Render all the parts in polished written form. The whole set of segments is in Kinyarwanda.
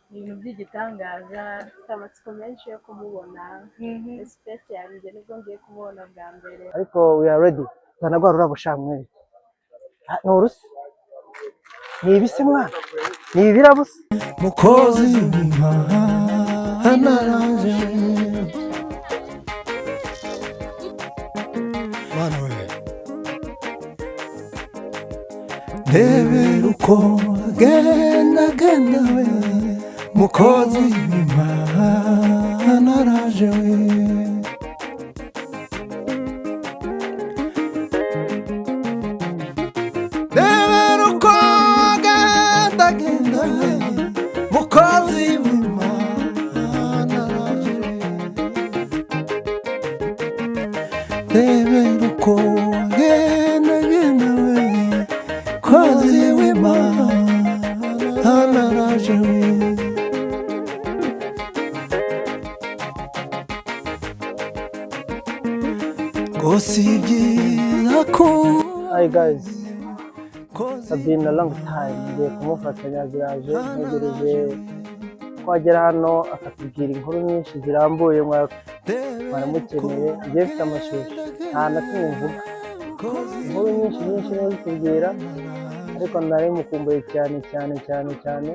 Ibintu by'igitangaza. Mfite amatsiko menshi yo kumubona. Space yanjye, nibwo ngiye kumubona bwa mbere. Ariko we are ready. Zana rwa rurabo sha mwereke. Ah, ni urusi, ni ibisi mwana, ni ibirabo se? Mukozi w'Imana araje. Mana we, ndebera uko agenda agenda we. Mukozi w'Imana araje we. Ndebera uko agenda agenda we. Mukozi w'Imana araje. Ndebera uko agenda agenda we. Mukozi w'Imana araje we. Ngo si byiza ko Hi guys, it's been a long time. Ngiye kumufata nyaziraje, ntegereje ko agera hano akatubwira inkuru nyinshi zirambuye. Mwaramukeneye, ngiye mfite amashyushyu, nta na kimwe mvuga. Inkuru nyinshi nyinshi nizo zitubwira, ariko nari mukumbuye cyane cyane cyane cyane.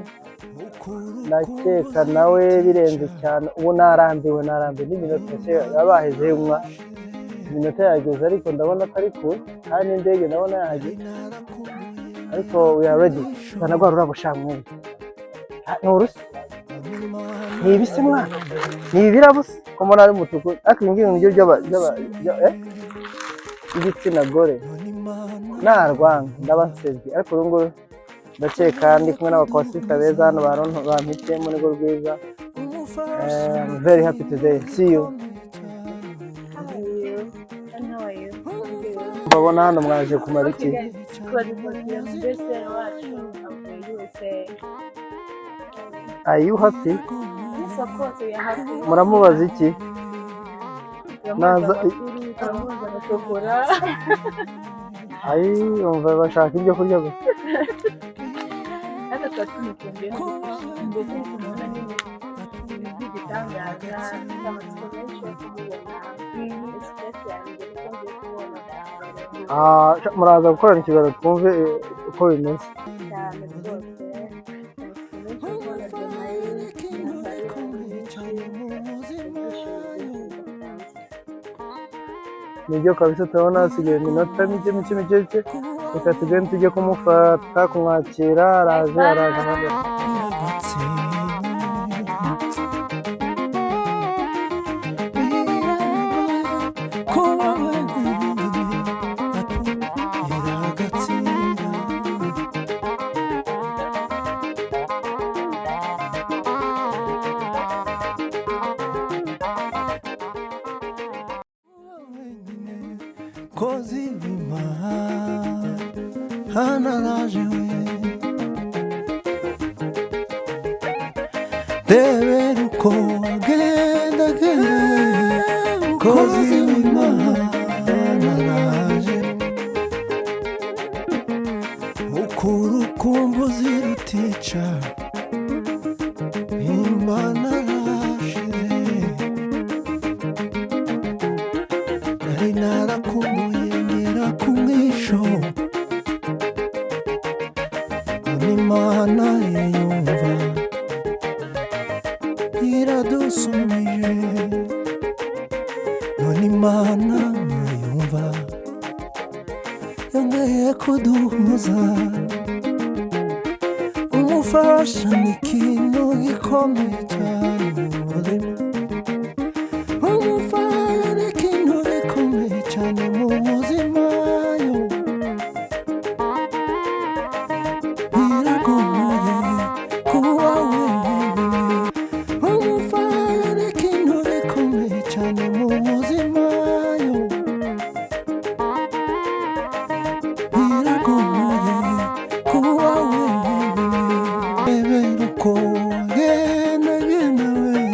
Ndakeka nawe birenze cyane. Ubu narambiwe, narambiwe n'iminota se yabaheze mwa iminota yageze, ariko ndabona atari kure kandi n'indege ndabona yahageze. Ariko we are ready. Zana rwa rurabo sha mwereke. Ah, ni urusi, ni ibisi mwana, ni ibirabo se? Ko mbona ari umutuku, ariko ibi ngibi nibyo by'igitsina gore. Narwanga ndabasebye, ariko uru nguru ndakeka ndi kumwe n'abakosita beza hano bampitiyemo nirwo rwiza. I'm very happy today. See you. How are you? And how are you? I'm good. Mbabona hano, mwaje kumara iki? Okay guys, twaje kwakira mbese wacu avuye USA. Are you happy? Yes, of course we are happy. Muramubaza iki? Turamubaza Naza amakuru, turamubaza na shokora. Ayi, umva, bashaka ibyo kurya gusa. Natwe tuba tumukumbuye mbese, kumubona nyine ibintu by'igitangaza. Mfite amatsiko menshi yo kumubona. Space yanjye, nibwo ngiye kumubona bwa mbere. Ah, muraza gukorana ikiganiro twumve uko bimeze. Cyane rwose, mfite amatsiko menshi yo kubona Diomaye, imyambaro myinshi, ibyishimo byinshi bidasanzwe. Nibyo kabisa, turabona hasigaye iminota mike mike mike mike. Reka tugende tujye kumufata, kumwakira. Araje, araje hano. Kuba wenyine iragatsinda. Kozi w'Imana araje we. Ndebera uko agenda agenda we. Kozi w'Imana araje. Ukurukumbuzi rutica, Imana arashize. Nari narakumbuye ngera ku mwisho, none Imana yumva iradusumije. None Imana yumva yongeye kuduhuza. Umufasha ni ikintu gikomeye cyane mu buzima. Umufasha ni ikintu gikomeye cyane mu buzima yo. Biragoye kuba wenyine. Umufasha ni ikintu gikomeye cyane mu buzima yo. Biragoye kuba wenyine. Rebera uko agenda agenda we.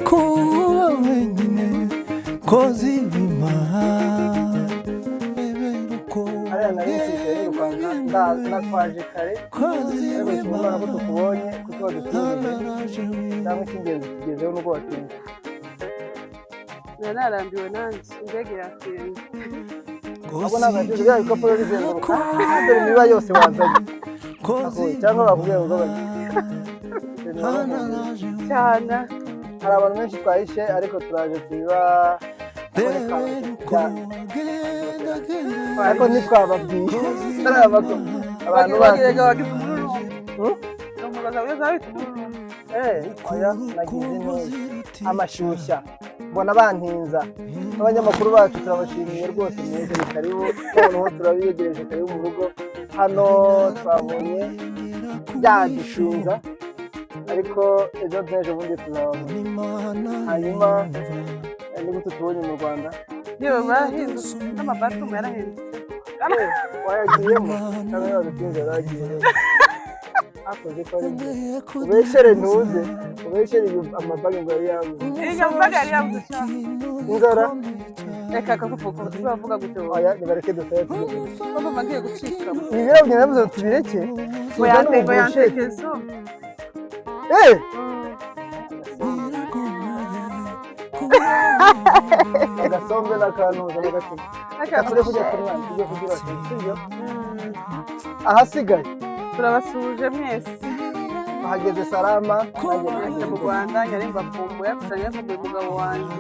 kuba wenyine, kozi w'Imana. Hariya nari nsigaye nirukanka, natwaje kare, Kozi ariko nshima ko tukubonye kuko wadutumije, W'Imana. cyangwa icy'ingenzi tugezeho nubwo watinze. Nari narambiwe nanjye, indege yatinze. Ahubwo ntabwo yatinze, bya bikapu biba bizenguruka. Dore imiba yose wazanye. Cyangwa bakubwiye ngo bajye. Cyane. Hari abantu benshi twahishe, ariko turaje tubiba, ariko ntitwababwiye. Hari abantu bazi. Bagiraga bagize umururumba. Umubaza wese abita umururumba. Oya, nagize neza amashyushya mbona bantinza. Abanyamakuru bacu turabashimiye rwose, mwese ni karibu. Noneho turabiyegereje, karibu mu rugo. Hano twabonye byadushinza, ariko ejo n'ejo bundi tuzababona. Hanyuma ni gute tubonye mu Rwanda? Yewe, barahindutse, n'amabatumu yarahindutse. Wayagiyemo cyangwa wadutinze? Waragiye hakoze ko ari byo ubeshere, ntuze ubeshere amabage ngo yari yabuze. Iyi mbaga yari yabuze cyane. Inzara. Reka akavuga, tuzavuga gute wowe? Oya, nibareke dusabe tugeze. Ko mama agiye gucika. Ibi birabyo navuze ngo tubireke. Ngo yante, ngo yantekezo. Eh! Agasombe n'akantuza n'agatima. Reka tujye kujya kunywa, tujye kugira, sibyo? Ahasigaye Turabasuhuje mwese. Ahageze salama nanjye. Nanjye mu Rwanda nyari mbakumbuye, gusa nari nkumbuye umugabo wanjye.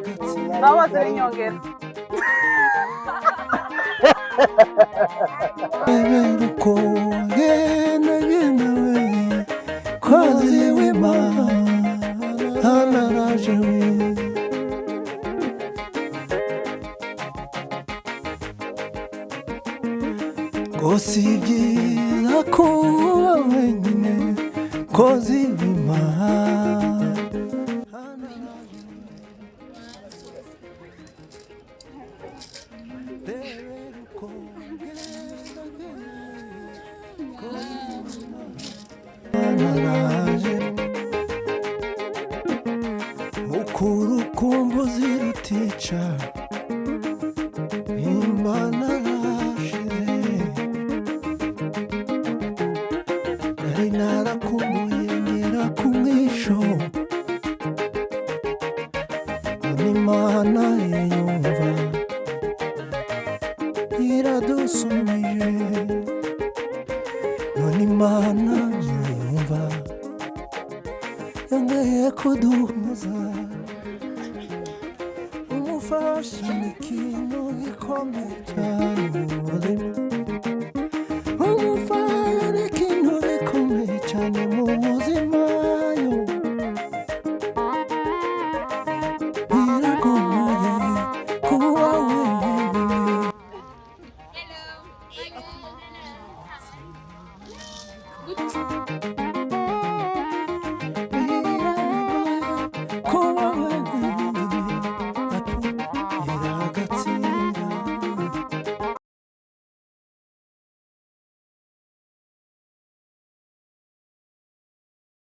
Nabo bose n'inyongera. Uko genda genda we, kozi w'Imana naraje we. Ngo si byiza kuba wenyine, kozi w'Imana. Naraje mukuru kumbuzi rutica, Imana rashize, nari narakumbuye ngera ku mwisho, none Imana yumva iradusumije, none Imana yumva yongeye kuduhuza. Umufasha ni ikintu gikomeye cyane mu buzima.